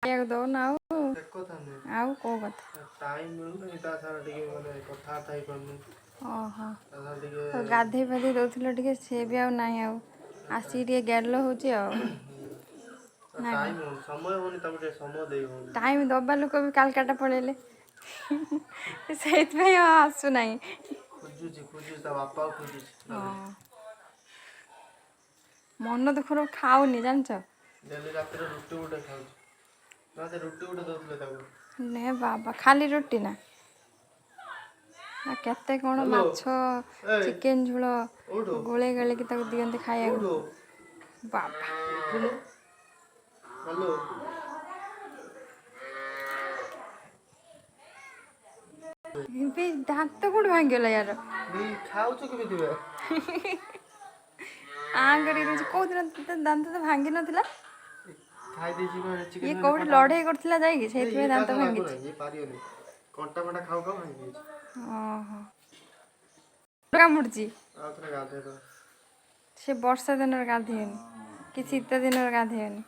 ଖାଇବାକୁ ଦଉନ ଆଉ। ସେ କଥା ନୁହେଁ। ଆଉ କୋଉ କଥା? ଟାଇମ୍ ମିଳୁନି ତା ସାଙ୍ଗରେ ଟିକେ, ମାନେ କଥାବାର୍ତ୍ତା ହେଇପାରୁନି। ଓହୋ। ତା ସାଙ୍ଗରେ ଟିକେ। ତ ଗାଧେଇ ପାଧେଇ ଦଉଥିଲ ଟିକେ, ସିଏ ବି ଆଉ ନାହିଁ, ଆଉ ଆସିକି ଟିକେ ଗେଲ ହଉଛି ଆଉ ନା କଣ? ଟାଇମ୍ ହଉନି, ସମୟ ହଉନି, ତାକୁ ଟିକେ ସମୟ ଦେଇ ହଉନି। ଟାଇମ୍ ଦବା ଲୋକ ବି କାଲକାଟା ପଳେଇଲେ, ସେଇଥିପାଇଁ ଆଉ ଆସୁନାହିଁ। ଖୋଜୁଛି, ଖୋଜୁଛି, ତା ବାପାକୁ ଖୋଜୁଛି। ହଁ, ମନ ଦୁଃଖରୁ ଖାଉନି ଜାଣିଛ। ଡେଲି ରାତିରେ ରୁଟି ଗୋଟେ ଖାଉଛି ନା, ସେ ରୁଟି ଗୋଟେ ଦଉଥିଲେ ତାକୁ। ନେ ବାବା, ଖାଲି ରୁଟି ନା ନା କେତେ କ'ଣ ହ୍ୟାଲୋ। ମାଛ ଏଇ। ଚିକେନ ଝୋଳ ଉଠୁ। ଗୋଳେଇ ଗାଳେଇକି ତାକୁ ଦିଅନ୍ତି ଖାଇବାକୁ। ଉଠୁ। ବାବା। ଉଠୁନୁ। ହ୍ୟାଲୋ। ଏବେ ଦାନ୍ତ କୋଉଠି ଭାଙ୍ଗିଗଲା ୟାର? ଦେଇ ଖାଉଛୁ କେମିତି ବେ? ଆଁ କରିକି ଦଉଛି। କୋଉଦିନ ତ ଦାନ୍ତ ତ ଭାଙ୍ଗି ନଥିଲା। ଖାଇ ଦେଇଛି କଣ ଇଏ ଚିକେନ? କୋଉଠି ଲଢେଇ କରୁଥିଲା ଯାଇକି, ସେଇଥିପାଇଁ ଦାନ୍ତ ଭାଙ୍ଗିଛି। ଇଏ ପାରିବନି, କଣ୍ଟା ଫଣ୍ଟା ଖାଉ ଖାଉ ଭାଙ୍ଗି ଯାଇଛି। ଓହୋ, କାମୁଡୁଛି। ଆଉ ଥରେ ଗାଧେଇ ଦବ। ସେ ବର୍ଷା ଦିନରେ ଗାଧେଇବେନି କି ଶୀତ ଦିନରେ ଗାଧେଇବେନି।